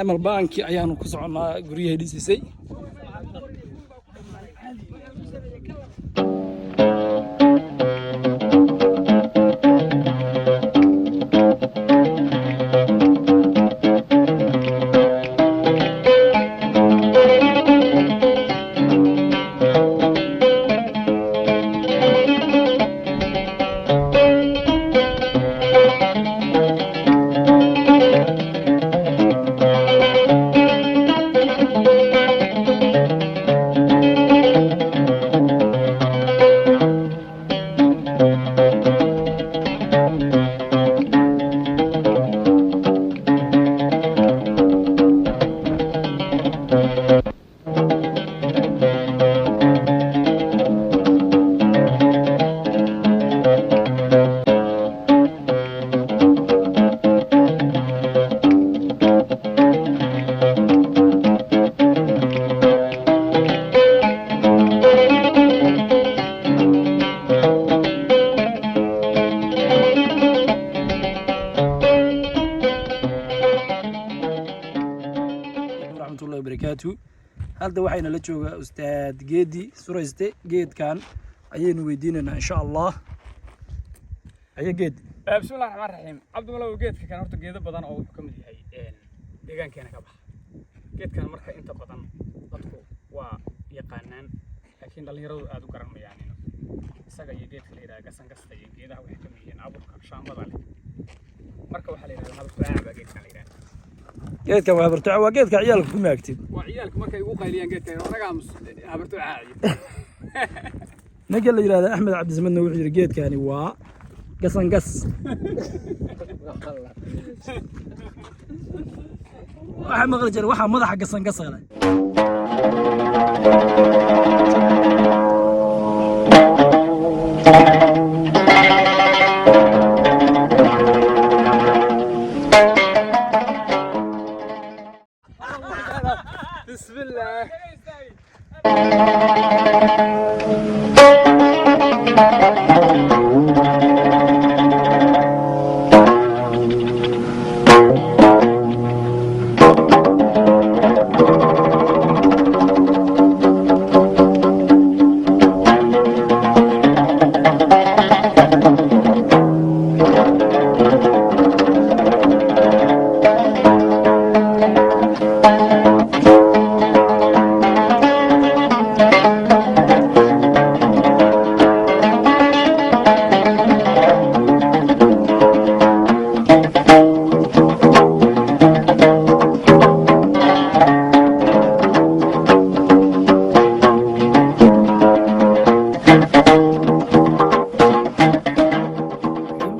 Amal Banki ayaanu ku soconnaa, guryahay dhisisay. Waraxmatullahi wabarakaatu. Hadda waxayna la joogaa Ustaad Geedi Surayste. Geedkan ayaynu weydiinaynaa, insha Allah. Aye, Geedi. Bismillahi raxmaan raxiim. Cabdimalow, geedka kan horta geedo badan oo wuxuu ka mid yahay deegaankeena ka baxa. Geedkan marka inta badan dadku waa yaqaanaan, laakiin dhallinyaradu aad u garan mayaan. Isaga iyo geedka la yidhaha gasangasta iyo geedaha waxay ka mid yihiin abuurka shaambada leh. Marka waxaa la yidhahdaa habartucaac baa geedkan la yidhahda. Geedkan waa habartuca, waa geedka ciyaalka ku maagtid. Waa ciyaalka markay ugu qayliyaan geedkan, anaga aamus habartucaaciyo. Ninka la yidhahda Axmed Cabdisamadna wuxuu yidhi geedkani waa gasangas. Waxaa maqli jira waxaa madaxa gasangasa leh. Bismillaah.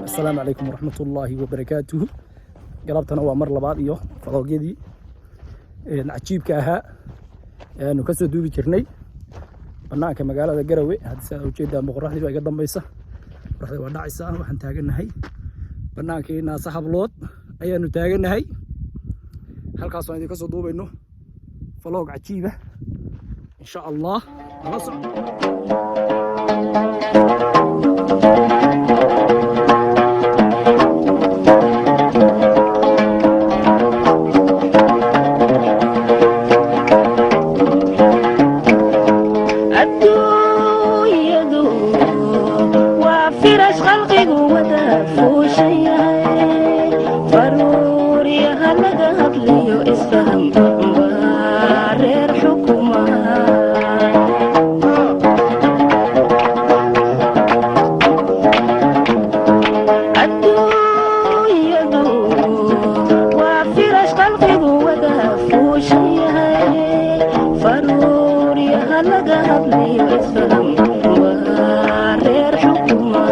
Asalaamu calaykum waraxmatullaahi wabarakaatuhu. Galabtana waa mar labaad iyo vlogyadii cajiibka ahaa ee aanu ka soo duubi jirnay bannaanka magaalada Garawe. Hadda si aad ujeedaan, qoraxdii baa iga dambaysa, qoraxdii waa dhacaysaa. Waxaan taagannahay bannaankii Naasa Hablood ayaanu taagannahay, halkaasoo idinka soo duubayno vlog cajiiba, insha Allah. Nala soco. Adduunyadu waa firash khalqigu wada fuushan yahay, faruuryaha laga hadliyo, isfaham baa reer xukuma. Adduunyadu waa firash khalqigu wada fuushan yahay, faruuryaha laga hadliyo, isfaham waa reer xukuma.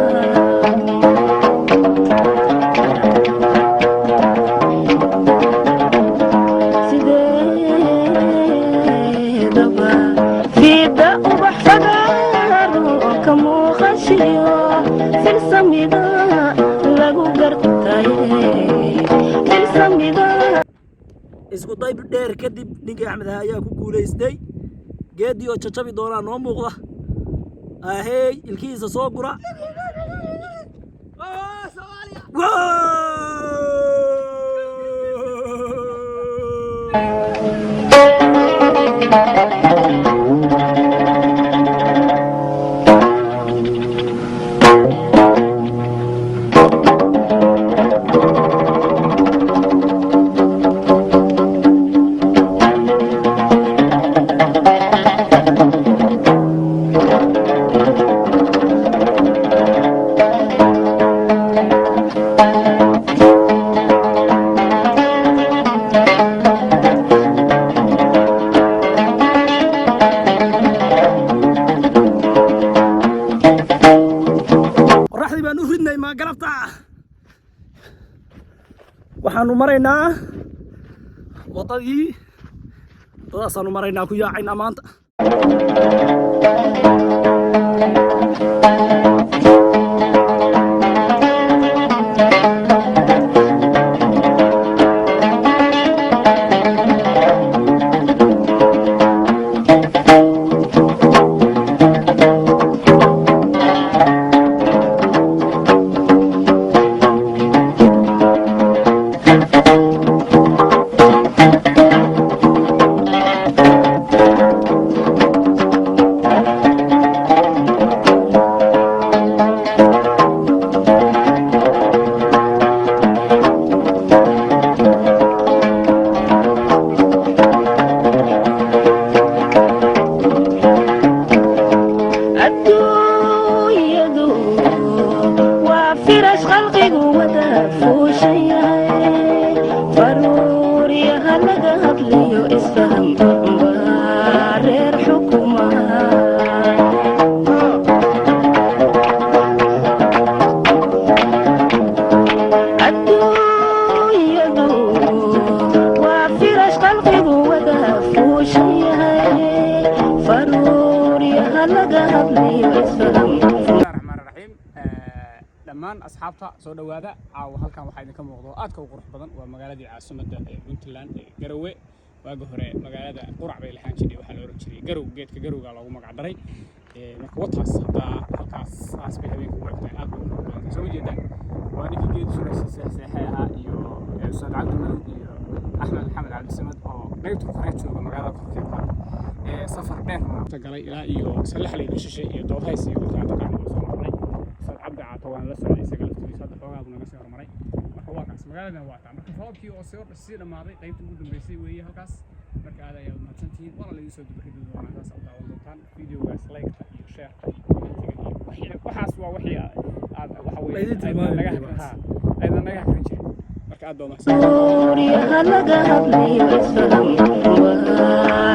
Sideedaba fiida ubax fagaaro ka muuqashiyo filsamida lagu gartaye filsamida. Isku dayb dheer kadib, ninkii Axmed ahaa ayaa ku guulaystay. Geedii oo jajabi doonaa noo muuqda. Ahey, ilkihiisa soo gura. Waxaanu maraynaa waddadii, waddadaasaanu maraynaa, ku yaacaynaa maanta. Adduunyadu waa firash khalqigu wada fuushan yahay, faruuryaha laga hadliyo isfaham baa reer xukuma. Adduunyadu waa firash khalqigu wada fuushan yahay, faruuryaha laga hadliyo isfaham. Bismillahi raxmaan raxiim. Dhammaan asxaabta soo dhowaada. Caawa halkan waxaa idinka muuqdo aadka u qurux badan waa magaaladii caasimadda ee Puntland ee Garowe. Waagi hore magaalada Qurac bay lahaan jiray, waxaa la oran jiray Garow, geedka garowga loogu magac daray. Marka wataas haddaa halkaas saas bay habeenka u egtahay, aad bay u qurux badan tahay. Soo ma jeedaan? Waa ninkii geed suraysa seexseexay ahaa iyo Ustaad Cabdi Madow iyo Axmed Maxamed Cabdisamad oo qaybta kore jooga magaalada korkeeda. Safar dheer maanta galay ilaa iyo Sallaxley Dhishishe iyo Doodhays iyo dhulka taqaana waa soo marnay. Ustaad Cabdi Caato waan la socday isaga laftigiisa, hadda xoogaa buu naga sii hormaray. Marka waa kaas magaaladan waa taa. Marka roobkii oo sii dhammaaday qaybta ugu dambeysay weeye halkaas. Marka aad ayaa mahadsantihiin, waana laidin soo dubaridi doonaa, saas u daawan doontaan videogaas, like-ta iyo share-ta iyo comment-iga iyo waxaas waa wixii aad waxa weeye Laydin tilmaami naga jiray waxaas. Aydan naga hakrin jirin. Marka aad baa mahadsantihiin. Faruuryaha laga hadliyo isfaham waa